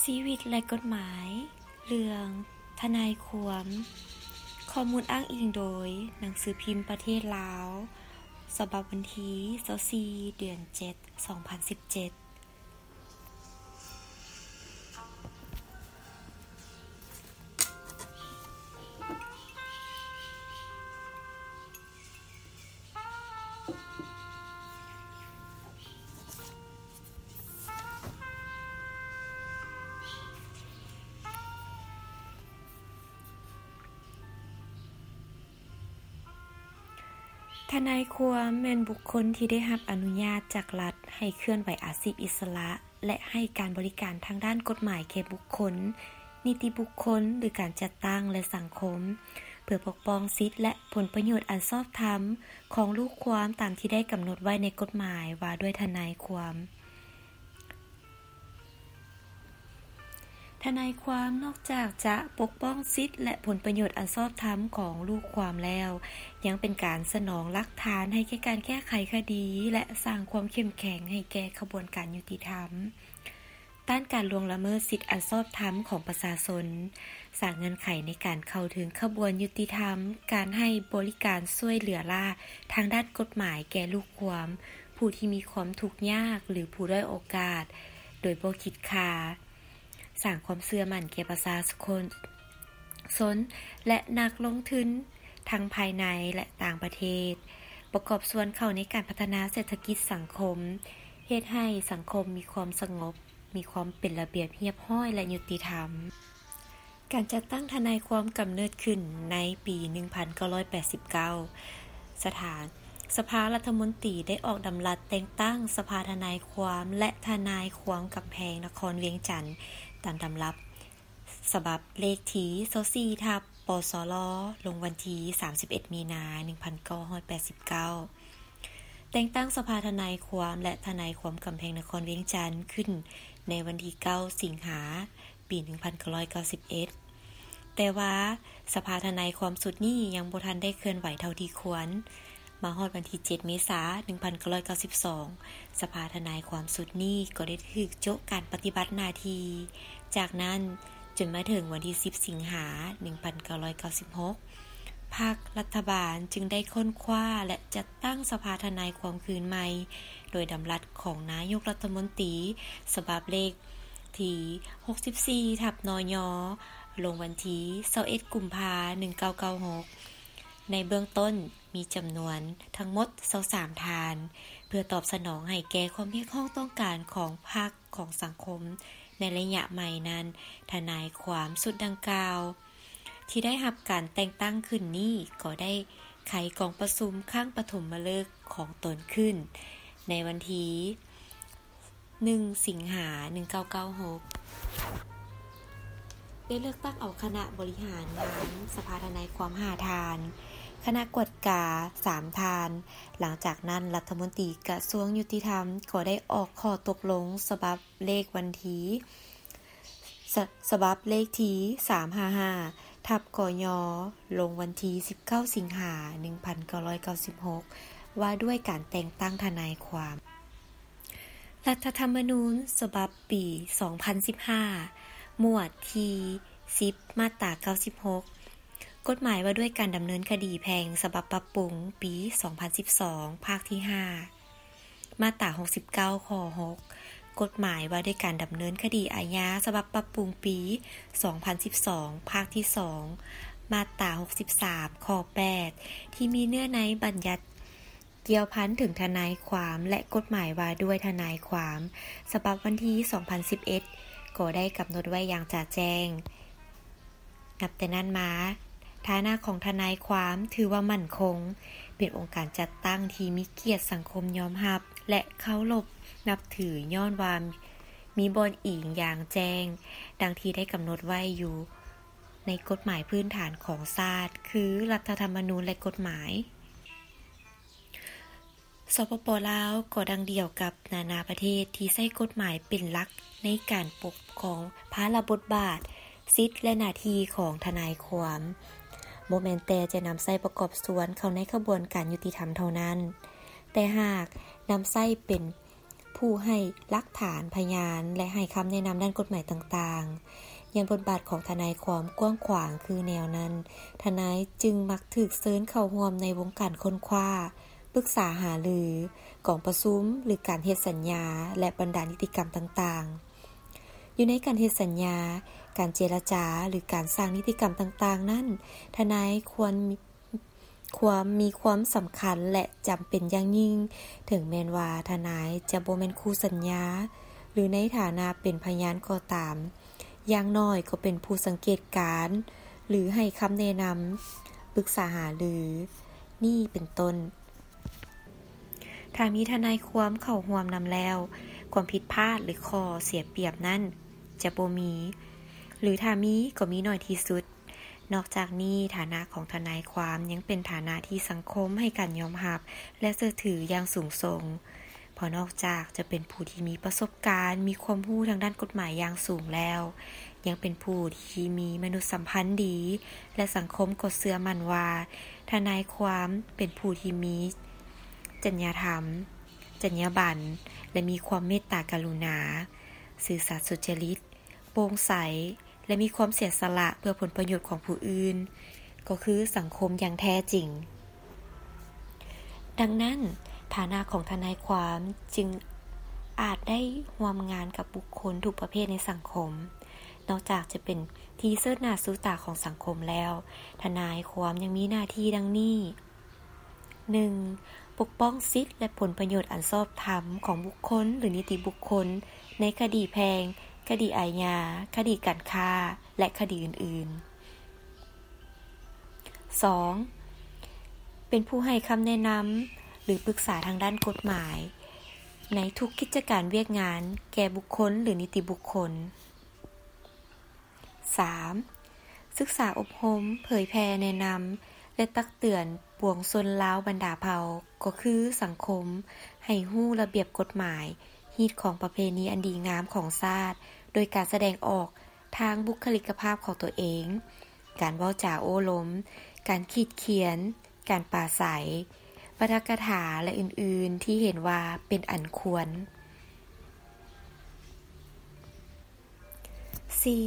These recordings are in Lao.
ຊີວິດ ແລະ ກົດໝາຍ ເລື່ອງທະນາຍຄວາມ. ຂໍ້ມູນອ້າງອີງໂດຍ ໜັງສືພິມປະເທດລາວ ສະບັບວັນທີຊາວສີ່ ເດືອນເຈັດ ສອງພັນສິບເຈັດ. ທະນາຍຄວາມແມ່ນບຸກຄົນທີ່ໄດ້ຮັບອະນຸຍາດຈາກລັດໃຫ້ເຄື່ອນໄຫວອາຊີບອິດສະຫຼະ ແລະ ໃຫ້ການບໍລິການທາງດ້ານກົດໝາຍແກ່ບຸກຄົນ, ນິຕິບຸກຄົນ ຫຼື ການຈັດຕັ້ງ ແລະ ສັງຄົມ ເພື່ອປົກປ້ອງສິດ ແລະ ຜົນປະໂຫຍດອັນຊອບທຳຂອງລູກຄວາມຕາມທີ່ໄດ້ກຳນົດໄວ້ໃນກົດໝາຍວ່າດ້ວຍທະນາຍຄວາມ. ທະນາຍຄວາມນອກຈາກຈະປົກປ້ອງສິດ ແລະ ຜົນປະໂຫຍດອັນຊອບທຳຂອງລູກຄວາມແລ້ວ, ຍັງເປັນການສະໜອງຫຼັກຖານໃຫ້ແກ່ການແກ້ໄຂຄະດີ ແລະ ສ້າງຄວາມເຂັ້ມແຂງໃຫ້ແກ່ຂະບວນການຍຸຕິທຳ, ຕ້ານການລ່ວງລະເມີດສິດອັນຊອບທຳຂອງປະຊາຊົນ, ສ້າງເງື່ອນໄຂໃນການເຂົ້າເຖິງຂະບວນຍຸຕິທຳ, ການໃຫ້ບໍລິການຊ່ວຍເຫຼືອລ້າທາງດ້ານກົດໝາຍແກ່ລູກຄວາມ, ຜູ້ທີ່ມີຄວາມທຸກຍາກ ຫຼື ຜູ້ດ້ອຍໂອກາດ ໂດຍບໍ່ຄິດຄ່າ, ສ້າງຄວາມເຊື່ອໝັ້ນແກ່ປະຊາຊົນ ຊົນ ແລະ ນັກລົງທຶນທັງພາຍໃນ ແລະ ຕ່າງປະເທດ, ປະກອບສ່ວນເຂົ້າໃນການພັດທະນາເສດຖະກິດສັງຄົມ, ເຮັດໃຫ້ສັງຄົມມີຄວາມສະຫງົບ, ມີຄວາມເປັນລະບຽບຮຽບຮ້ອຍ ແລະ ຍຸຕິທຳ. ການຈັດຕັ້ງທະນາຍຄວາມກຳເນີດຂຶ້ນໃນປີໜຶ່ງພັນເກົ້າຮ້ອຍແປດສິບເກົ້າ. ສະຖານ ສະພາລັດຖະມົນຕີໄດ້ອອກດຳລັດແຕ່ງຕັ້ງສະພາທະນາຍຄວາມ ແລະ ທະນາຍຄວາມກຳແພງນະຄອນວຽງຈັນ ຕາມດຳລັດສະບັບເລກທີຊາວສີ່ ທັບ ປສລ ລົງວັນທີສາມສິບເອັດ ມີນາ ໜຶ່ງພັນເກົ້າຮ້ອຍແປດສິບເກົ້າ. ແຕ່ງຕັ້ງສະພາທະນາຍຄວາມ ແລະ ທະນາຍຄວາມກຳແພງນະຄອນວຽງຈັນ ຂຶ້ນໃນວັນທີເກົ້າ ສິງຫາ ປີໜຶ່ງພັນເກົ້າຮ້ອຍເກົ້າສິບເອັດ, ແຕ່ວ່າສະພາທະນາຍຄວາມຊຸດນີ້ຍັງບໍ່ທັນໄດ້ເຄື່ອນໄຫວເທົ່າທີ່ຄວນ. ມາຮອດວັນທີເຈັດ ເມສາ ໜຶ່ງພັນເກົ້າຮ້ອຍເກົ້າສິບສອງ, ສະພາທະນາຍຄວາມຊຸດນີ້ກໍໄດ້ຖືກໂຈະການປະຕິບັດໜ້າທີ່. ຈາກນັ້ນ, ຈົນມາເຖິງວັນທີສິບ ສິງຫາ ໜຶ່ງພັນເກົ້າຮ້ອຍເກົ້າສິບຫົກ, ພັກລັດຖະບານຈຶ່ງໄດ້ຄົ້ນຄວ້າ ແລະ ຈັດຕັ້ງສະພາທະນາຍຄວາມຄືນໃໝ່ ໂດຍດຳລັດຂອງນາຍົກລັດຖະມົນຕີ ສະບັບເລກທີຫົກສິບສີ່ ທັບ ນຍ ລົງວັນທີຊາວເອັດ ກຸມພາ ໜຶ່ງເກົ້າເກົ້າຫົກ. ໃນເບື້ອງຕົ້ນມີຈຳນວນທັງໝົດຊາວສາມທ່ານ, ເພື່ອຕອບສະໜອງໃຫ້ແກ່ຄວາມຮຽກຮ້ອງຕ້ອງການຂອງພັກ ຂອງສັງຄົມໃນໄລຍະໃໝ່ນັ້ນ, ທະນາຍຄວາມຊຸດດັ່ງກ່າວ ທີ່ໄດ້ຮັບການແຕ່ງຕັ້ງຂຶ້ນນີ້ ກໍໄດ້ໄຂກອງປະຊຸມຄັ້ງປະຖົມມະເລີກຂອງຕົນຂຶ້ນ ໃນວັນທີໜຶ່ງ ສິງຫາ ໜຶ່ງເກົ້າເກົ້າຫົກ, ໄດ້ເລືອກຕັ້ງເອົາຄະນະບໍລິຫານງານສະພາທະນາຍຄວາມຫ້າທ່ານ, ຄະນະກວດກາສາມທ່ານ. ຫຼັງຈາກນັ້ນ, ລັດຖະມົນຕີກະຊວງຍຸຕິທຳກໍໄດ້ອອກຂໍ້ຕົກລົງສະບັບເລກວັນທີ ສະ ສະບັບເລກທີສາມຫ້າຫ້າ ທັບ ກຍ ລົງວັນທີສິບເກົ້າ ສິງຫາ ໜຶ່ງພັນເກົ້າຮ້ອຍເກົ້າສິບຫົກ ວ່າດ້ວຍການແຕ່ງຕັ້ງທະນາຍຄວາມ. ລັດຖະທຳມະນູນສະບັບປີສອງພັນສິບຫ້າ ໝວດທີສິບ ມາດຕາເກົ້າສິບຫົກ, ກົດໝາຍວ່າດ້ວຍການດຳເນີນຄະດີແພ່ງສະບັບປັບປຸງປີສອງພັນສິບສອງ ພາກທີຫ້າ ມາດຕາຫົກສິບເກົ້າ ຂໍ້ຫົກ, ກົດໝາຍວ່າດ້ວຍການດຳເນີນຄະດີອາຍາສະບັບປັບປຸງປີສອງພັນສິບສອງ ພາກທີສອງ ມາດຕາຫົກສິບສາມ ຂໍ້ແປດ ທີ່ມີເນື້ອໃນບັນຍັດກ່ຽວພັນເຖິງທະນາຍຄວາມ ແລະ ກົດໝາຍວ່າດ້ວຍທະນາຍຄວາມ ສະບັບວັນທີສອງພັນສິບເອັດ ກໍໄດ້ກຳນົດໄວ້ຢ່າງຈະແຈ້ງ. ນັບແຕ່ນັ້ນມາ, ຖານະຂອງທະນາຍຄວາມຖືວ່າໝັ້ນຄົງ, ເປັນອົງການຈັດຕັ້ງທີ່ມີກຽດສັງຄົມຍອມຮັບ ແລະ ເຄົາລົບນັບຖື ຍ້ອນວ່າມີບ່ອນອີງຢ່າງແຈ້ງ, ດັ່ງທີ່ໄດ້ກຳນົດໄວ້ຢູ່ໃນກົດໝາຍພື້ນຖານຂອງຊາດ, ຄືລັດຖະທຳມະນູນ ແລະ ກົດໝາຍ. ສປປ ລາວ ກໍດັ່ງດຽວກັບນານາປະເທດທີ່ໃຊ້ກົດໝາຍເປັນຫຼັກໃນການປົກຄອງພາລະບົດບາດ, ສິດ ແລະ ໜ້າທີ່ຂອງທະນາຍຄວາມ, ບໍ່ແມ່ນແຕ່ຈະນຳໃຊ້ປະກອບສ່ວນເຂົ້າໃນຂະບວນການຍຸຕິທຳເທົ່ານັ້ນ, ແຕ່ຫາກນຳໃຊ້ເປັນ ຜູ້ໃຫ້ຫຼັກຖານພະຍານ ແລະ ໃຫ້ຄຳແນະນຳດ້ານກົດໝາຍຕ່າງໆ. ຍ້ອນບົດບາດຂອງທະນາຍຄວາມກວ້າງຂວາງຄືແນວນັ້ນ, ທະນາຍຈຶ່ງມັກຖືກເຊີນເຂົ້າຮ່ວມໃນວົງການຄົ້ນຄວ້າ, ປຶກສາຫາລື, ກອງປະຊຸມ ຫຼື ການເຮັດສັນຍາ ແລະ ບັນດານິຕິກຳຕ່າງໆ. ຢູ່ໃນການເຮັດສັນຍາ, ການເຈລະຈາ ຫຼື ການສ້າງນິຕິກຳຕ່າງໆນັ້ນ, ທະນາຍຄວນມີ ຄວາມມີຄວາມສຳຄັນ ແລະ ຈຳເປັນຢ່າງຍິ່ງ, ເຖິງແມ່ນວ່າທະນາຍຈະບໍ່ແມ່ນຄູ່ສັນຍາ ຫຼື ໃນຖານະເປັນພະຍານກໍຕາມ, ຢ່າງໜ້ອຍກໍເປັນຜູ້ສັງເກດການ ຫຼື ໃຫ້ຄຳແນະນຳ, ປຶກສາຫາລື ນີ້ເປັນຕົ້ນ. ຖ້າມີທະນາຍຄວາມເຂົ້າຮ່ວມນຳແລ້ວ, ຄວາມຜິດພາດ ຫຼື ຂໍ້ເສຍປຽບນັ້ນຈະບໍ່ມີ, ຫຼື ຖ້າມີກໍມີໜ້ອຍທີ່ສຸດ. ນອກຈາກນີ້, ຖານະຂອງທະນາຍຄວາມຍັງເປັນຖານະທີ່ສັງຄົມໃຫ້ການຍອມຮັບ ແລະ ເຊື່ອຖືຢ່າງສູງສົ່ງ, ເພາະນອກຈາກຈະເປັນຜູ້ທີ່ມີປະສົບການ, ມີຄວາມຮູ້ທາງດ້ານກົດໝາຍຢ່າງສູງແລ້ວ, ຍັງເປັນຜູ້ທີ່ມີມະນຸດສຳພັນດີ ແລະ ສັງຄົມກໍເຊື່ອໝັ້ນວ່າທະນາຍຄວາມເປັນຜູ້ທີ່ມີ ຈັນຍາທຳ, ຈັນຍາບັນ ແລະ ມີຄວາມເມດຕາກະລຸນາ, ຊື່ສັດສຸດຈະລິດ, ໂປ່ງໃສ ແລະ ມີຄວາມເສຍສະຫຼະເພື່ອຜົນປະໂຫຍດຂອງຜູ້ອື່ນ, ກໍຄືສັງຄົມຢ່າງແທ້ຈິງ. ດັ່ງນັ້ນ, ຖານະຂອງທະນາຍຄວາມຈຶ່ງອາດໄດ້ຮ່ວມງານກັບບຸກຄົນທຸກປະເພດໃນສັງຄົມ. ນອກຈາກຈະເປັນທີ່ເຊີດໜ້າຊູຕາຂອງສັງຄົມແລ້ວ, ທະນາຍຄວາມຍັງມີໜ້າທີ່ດັ່ງນີ້. ໜຶ່ງ, ປົກປ້ອງສິດ ແລະ ຜົນປະໂຫຍດອັນຊອບທຳຂອງບຸກຄົນ ຫຼື ນິຕິບຸກຄົນ ໃນຄະດີແພ່ງ, ຄະດີອາຍາ, ຄະດີການຄ້າ ແລະ ຄະດີອື່ນໆ. ສອງ, ເປັນຜູ້ໃຫ້ຄຳແນະນຳ ຫຼື ປຶກສາທາງດ້ານກົດໝາຍ ໃນທຸກກິດຈະການວຽກງານແກ່ບຸກຄົນ ຫຼື ນິຕິບຸກຄົນ. ສາມ, ສຶກສາອົບຮົມ, ເຜີຍແຜ່ແນະນຳ ແລະ ຕັກເຕືອນປວງຊົນລາວບັນດາເຜົ່າ, ກໍຄືສັງຄົມ, ໃຫ້ຮູ້ລະບຽບກົດໝາຍ, ຮີດຄອງປະເພນີອັນດີງາມຂອງຊາດ, ໂດຍການສະແດງອອກທາງບຸກຄະລິກະພາບຂອງຕົວເອງ, ການເວົ້າຈາໂອ້ລົມ, ການຂີດຂຽນ, ການປາໄສ, ວາທະກະຖາ ແລະ ອື່ນໆ ທີ່ເຫັນວ່າເປັນອັນຄວນ. ສີ່,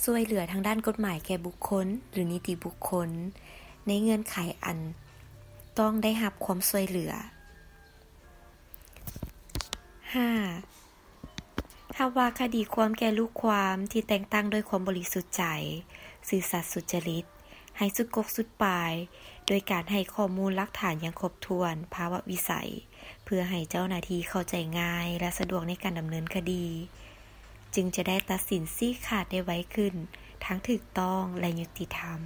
ຊ່ວຍເຫຼືອທາງດ້ານກົດໝາຍແກ່ບຸກຄົນ ຫຼື ນິຕິບຸກຄົນ ໃນເງື່ອນໄຂອັນຕ້ອງໄດ້ຮັບຄວາມຊ່ວຍເຫຼືອ. ຫ້າ, ຮັບວ່າຄະດີຄວາມແກ່ລູກຄວາມທີ່ແຕ່ງຕັ້ງດ້ວຍຄວາມບໍລິສຸດໃຈ, ຊື່ສັດສຸດຈະລິດ, ໃຫ້ສຸດກົກສຸດປາຍ, ໂດຍການໃຫ້ຂໍ້ມູນຫຼັກຖານຢ່າງຄົບຖ້ວນພາວະວິໄສ, ເພື່ອໃຫ້ເຈົ້າໜ້າທີ່ເຂົ້າໃຈງ່າຍ ແລະ ສະດວກໃນການດຳເນີນຄະດີ, ຈຶ່ງຈະໄດ້ຕັດສິນຊີ້ຂາດໄດ້ໄວຂຶ້ນ, ທັງຖືກຕ້ອງ ແລະ ຍຸຕິທຳ.